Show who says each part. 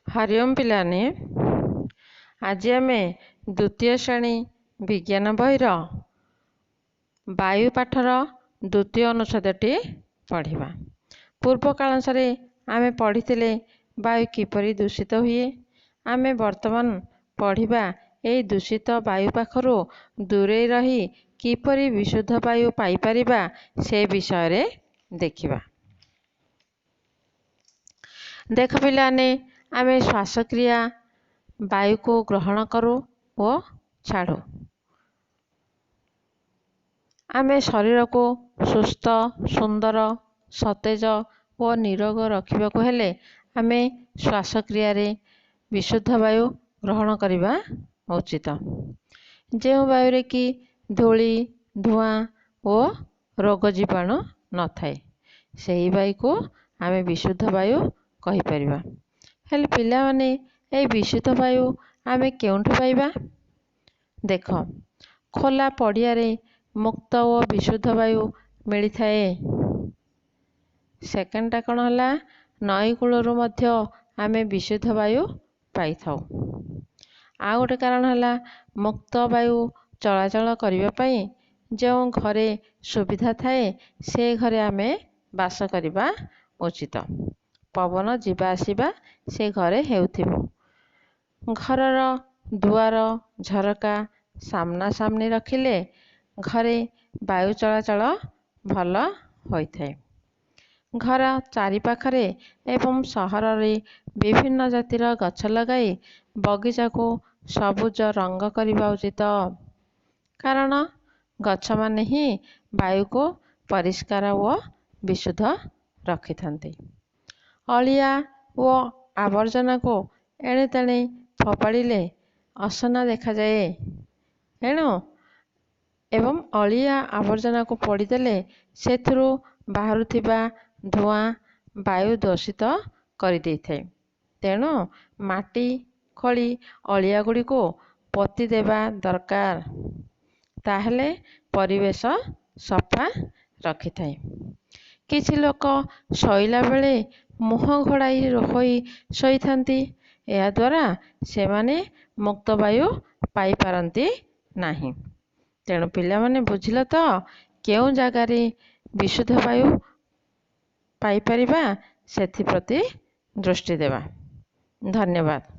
Speaker 1: ହରି ଓମ୍ ପିଲାମାନେ, ଆଜି ଆମେ ଦ୍ୱିତୀୟ ଶ୍ରେଣୀ ବିଜ୍ଞାନ ବହିର ବାୟୁ ପାଠର ଦ୍ୱିତୀୟ ଅନୁଚ୍ଛେଦଟି ପଢ଼ିବା। ପୂର୍ବ କାଳାଂଶରେ ଆମେ ପଢ଼ିଥିଲେ ବାୟୁ କିପରି ଦୂଷିତ ହୁଏ। ଆମେ ବର୍ତ୍ତମାନ ପଢ଼ିବା ଏହି ଦୂଷିତ ବାୟୁ ପାଖରୁ ଦୂରେଇ ରହି କିପରି ବିଶୁଦ୍ଧ ବାୟୁ ପାଇପାରିବା ସେ ବିଷୟରେ ଦେଖିବା। ଦେଖ ପିଲାମାନେ, ଆମେ ଶ୍ୱାସକ୍ରିୟା ବାୟୁକୁ ଗ୍ରହଣ କରୁ ଓ ଛାଡ଼ୁ। ଆମେ ଶରୀରକୁ ସୁସ୍ଥ, ସୁନ୍ଦର, ସତେଜ ଓ ନିରୋଗ ରଖିବାକୁ ହେଲେ ଆମେ ଶ୍ୱାସକ୍ରିୟାରେ ବିଶୁଦ୍ଧ ବାୟୁ ଗ୍ରହଣ କରିବା ଉଚିତ। ଯେଉଁ ବାୟୁରେ କି ଧୂଳି, ଧୂଆଁ ଓ ରୋଗ ଜୀବାଣୁ ନଥାଏ, ସେହି ବାୟୁକୁ ଆମେ ବିଶୁଦ୍ଧ ବାୟୁ କହିପାରିବା। ହେଲେ ପିଲାମାନେ, ଏହି ବିଶୁଦ୍ଧ ବାୟୁ ଆମେ କେଉଁଠୁ ପାଇବା? ଦେଖ, ଖୋଲା ପଡ଼ିଆରେ ମୁକ୍ତ ଓ ବିଶୁଦ୍ଧ ବାୟୁ ମିଳିଥାଏ। ସେକେଣ୍ଡଟା କ'ଣ ହେଲା? ନଈ କୂଳରୁ ମଧ୍ୟ ଆମେ ବିଶୁଦ୍ଧ ବାୟୁ ପାଇଥାଉ। ଆଉ ଗୋଟେ କାରଣ ହେଲା, ମୁକ୍ତ ବାୟୁ ଚଳାଚଳ କରିବା ପାଇଁ ଯେଉଁ ଘରେ ସୁବିଧା ଥାଏ ସେ ଘରେ ଆମେ ବାସ କରିବା ଉଚିତ। ପବନ ଯିବା ଆସିବା ସେ ଘରେ ହେଉଥିବ। ଘରର ଦୁଆର ଝରକା ସାମ୍ନାସାମ୍ନି ରଖିଲେ ଘରେ ବାୟୁ ଚଳାଚଳ ଭଲ ହୋଇଥାଏ। ଘର ଚାରିପାଖରେ ଏବଂ ସହରରେ ବିଭିନ୍ନ ଜାତିର ଗଛ ଲଗାଇ ବଗିଚାକୁ ସବୁଜ ରଙ୍ଗ କରିବା ଉଚିତ। କାରଣ ଗଛମାନେ ହିଁ ବାୟୁକୁ ପରିଷ୍କାର ଓ ବିଶୁଦ୍ଧ ରଖିଥାନ୍ତି। ଅଳିଆ ଓ ଆବର୍ଜନାକୁ ଏଣେତେଣେ ଫୋପାଡ଼ିଲେ ଅସନା ଦେଖାଯାଏ। ଏଣୁ ଏବଂ ଅଳିଆ ଆବର୍ଜନାକୁ ପୋଡ଼ିଦେଲେ ସେଥିରୁ ବାହାରୁଥିବା ଧୂଆଁ ବାୟୁ ଦୂଷିତ କରିଦେଇଥାଏ। ତେଣୁ ମାଟି ଖୋଳି ଅଳିଆ ଗୁଡ଼ିକୁ ପୋତି ଦେବା ଦରକାର। ତାହେଲେ ପରିବେଶ ସଫା ରଖିଥାଏ। କିଛି ଲୋକ ଶୋଇଲା ବେଳେ ମୁହଁ ଘୋଡ଼ାଇ ହୋଇ ଶୋଇଥାନ୍ତି। ଏହାଦ୍ୱାରା ସେମାନେ ମୁକ୍ତ ବାୟୁ ପାଇପାରନ୍ତି ନାହିଁ। ତେଣୁ ପିଲାମାନେ, ବୁଝିଲ ତ କେଉଁ ଜାଗାରେ ବିଶୁଦ୍ଧ ବାୟୁ ପାଇପାରିବା, ସେଥିପ୍ରତି ଦୃଷ୍ଟି ଦେବା। ଧନ୍ୟବାଦ।